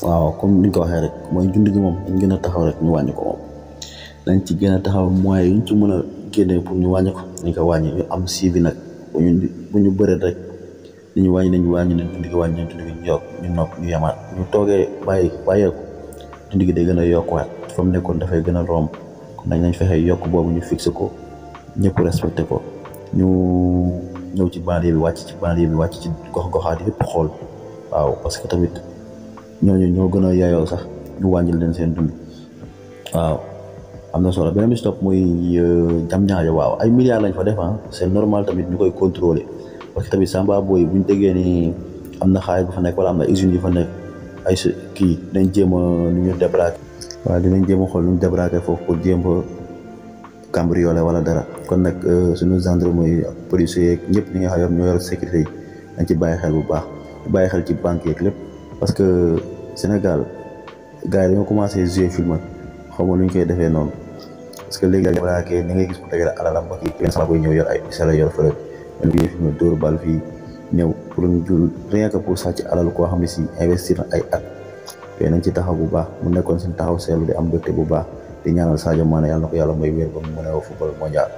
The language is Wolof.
waaw comme ni nga ko waxee rek mooy dund gi moom dañ gën a taxaw rek ñu wàññi ko moom dañ ci gën a taxaw moyens yi ñu ci mën a génnee pour ñu wàññi ko dañ ko wàññi ñu am suivi nag bu ñu bëree rek ñu wàññi nañ dund gi wàññi nañ dund gi ñu yokk ñu nopp ñu yemaat ñu toogee bàyyeeku dund gi day gën a yokkuwaat fa mu nekkoon dafay gën a romb kon nañ fexe yokk boobu ñu fixé ko ñëpp respecté ko ñu ñëw ci banlieue bi wàcc ci gox-goxaat yëpp xool waaw parce que tamit ñooñu ñoo gën a yaayoo sax ñu wàññil leen seen dund waaw am na solo beneen bi si topp muy jam ñaajo waaw ay milliards lañ fa def c'est normal tamit ñu koy contrôler parce que tamit Samba Boy buñ déggee ni am na xaalis bu fa nekk wala am na usines yu fa nekk ay kii dinañ jéem a nu ñu débraquer waaw dinañ jéem a xool nu ñu débraquer foofu pour jéem a cambrioler wala dara kon nag suñu gendarmerie ak police yeeg ñëpp ñi nga xam ñoo yor sécurité yi dañ ci bàyyi xel bu baax bàyyi xel ci banque yeeg lépp parce que Sénégal gars yi dañoo commencé jouer film xaw ma lu ñu koy defee noonu parce que léegi débraquer ni ngay gis ku dajale alalam ba kii benn sama koy ñëw yor ay sala yor fële man bi film dóor bal fii ñëw pour rien que pour sàcc alal koo xam ne si investir na ay at yooyu nañ ci taxaw bu baax mu nekkoon seen taxaw seetlu di am mbégte bu baax di ñaanal Sadio Mané yàlla na ko yàlla may wér ba mu mën a football mondial